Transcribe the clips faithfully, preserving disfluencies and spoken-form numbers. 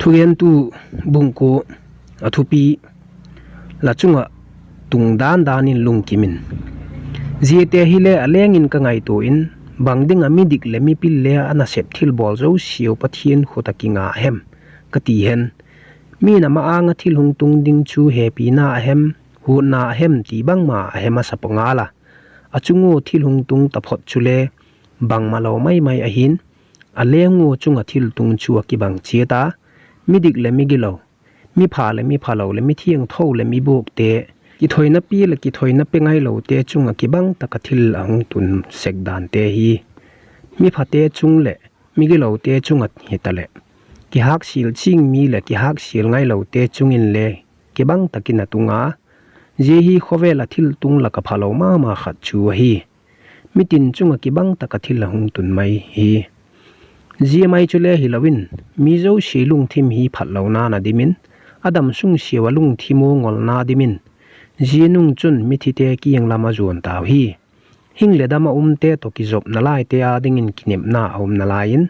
Thugentu bung kua, a thupi: La chung ah tung dan dan in lungkim in. Ziate hile a leng in ka ngaitua in, bang ding ah midik leh mipil le a nasep thilbawl zosiau Pathian khut ah kinga a hem, ka ti hen. Mi'n a ma-âng ah thil hung tung ding chu hepina a hem, huatna a hem ti bangma a he masa pua ngal a. A chung ua thil hung tung taphot chule bangmalo mai mai ahi'n, a leng ua chung ah thil tung chu a kibang chiat a, midik leh migilo, mipha leh miphalo leh mithiangtho leh mibuakte, kithoina pia leh kithoina pe ngailote chung ah kibang tak ah thil a hung tun sek dante hi. Miphate chung leh migilote chung ah hitaleh, kihâksial ching mi leh kihâksial ngailote chung inle kibang tak in a tung a. Zia hi khawvel ah thil tung lak ah phalo ma ma khat chu ahi. Mitin chung ah kibang tak ah thil a hung tun mai hi. Zia mai chule hilo in, mi zosia lungthim hi phatlona'n a dim in, a damsung siau ah lungthim ua ngolna dim in, zia nung chun mithite kiang lam a zuan tau hi. Hing leh dam ah umte tawh kizopna laite â dingin kinepna a umna lai in,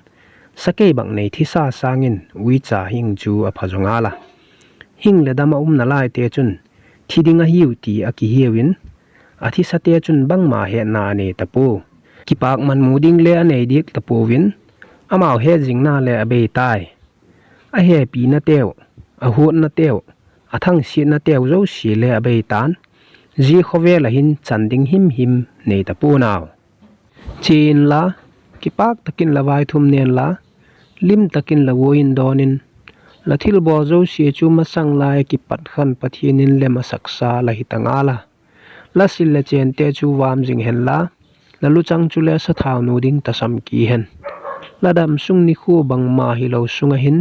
sakei bak nei thisa sâng in uicha hing chu a pha zaw ngal a. Hing leh dam ah umna laite chun thi ding ahiu ti a kihiau in, a thisate chun bangma hetna a nei ta pua. Kipâkman mu ding le a nei diak ta puau in, amau hetzingna le a bei tai. A hepinateu, a huatnateu, a thangsiatnateu zosia le a bei ta'n, zia khawvel ah hin chan ding him him nei ta pua'n au. Chia inla, kipâk tak in la vaithum ne inla, lim tak in la uain dawn in, la thilbawl zosia chu masang lai ah kipat khan Pathian in lem a saksa la hi ta ngal a. La sil leh chênte chu vam zing henla, la luchang chule sathau nu ding tasam ki hen. La damsung nikhua bangma hilo sung ah hin,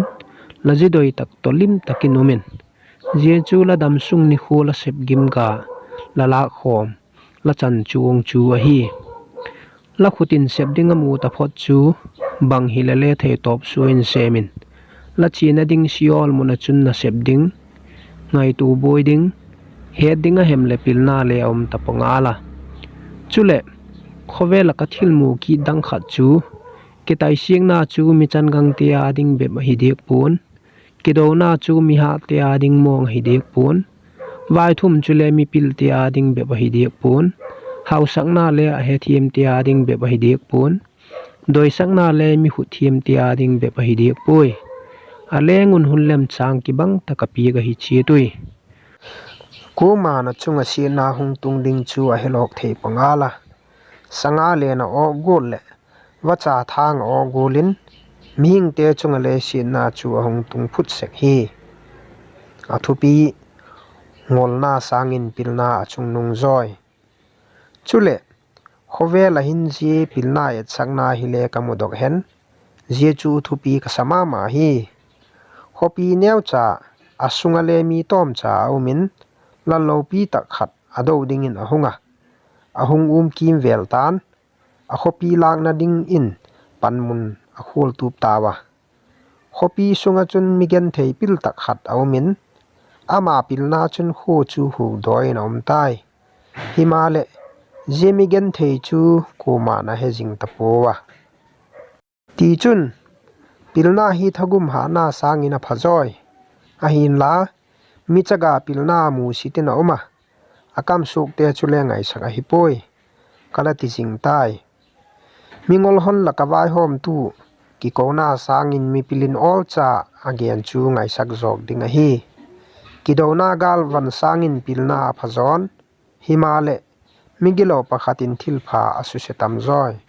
la zi doi tak tawh lim tak in um in. Zia chu la damsung nikhua la sep gim ga, la lâkkhawm, la chan chuang chu ahi. La khut in sep ding a mu taphot chu, bang hile le theitawp sua in sêm in. La chiana ding Sheol mun ah chun nasep ding, ngaitua buai ding, het ding a hem leh pilna le a um ta pua ngal a. Chuleh, khawvel ah ka thil mu kit dang khat chu, kitaisiakna chu mi changangte â ding bep ahi diak pua'n, kidona chu mihate â ding mawng ahi diak pua'n, vaithum chule mipilte â ding bep ahi diak pua'n, hausakna le a hethiamte â ding bep ahi diak pua'n, doisakna le mi hutthiamte â ding bep ahi diak puai. A leng un hun lemchâng kibang tak a piak ahi chiat ui. Kuama'n a chung ah siatna hung tung ding chu a helawk thei pua ngal a. Sanga len a awk gual leh vacha thâng a awk gual in, mihingte chung ah le siatna chu a hung tung phut sek hi. A thupi: Ngolna sâng in pilna a chungnung zawi. Chuleh, khawvel ah hin zia pilna etsakna hile ka mudok hen, zia chu thupi ka sa ma ma hi. Khawpi neucha, a sung ah le mi tawmcha a um in, lal lopi tak khat a do dingin a hung a, a hung um kîmvêl ta'n, a khawpi lâkna dingin panmun a khualtup tau a. Khawpi sung ah chun mi genthei pil tak khat a um in, ama pilna chun khua chu hukdawi in a um tai. Himaleh, zia mi genthei chu kuama'n a he zing ta pua a. Tichun, pilna hi thagum hatna sâng in a phazawi. Ahi'nla, mi chaga pilna musit in a um a, a kamsuakte chule ngaisak ahi puai, ka la ti zing tai. Mingol hon lak ah vaihawmtu kikona sâng in mipil in awlcha a gen chu ngaisak zawk ding ahi. Kidona gâlvan sâng in pilna a phazaw'n, himaleh, migilo pakhat in thilpha a suse tam zawi.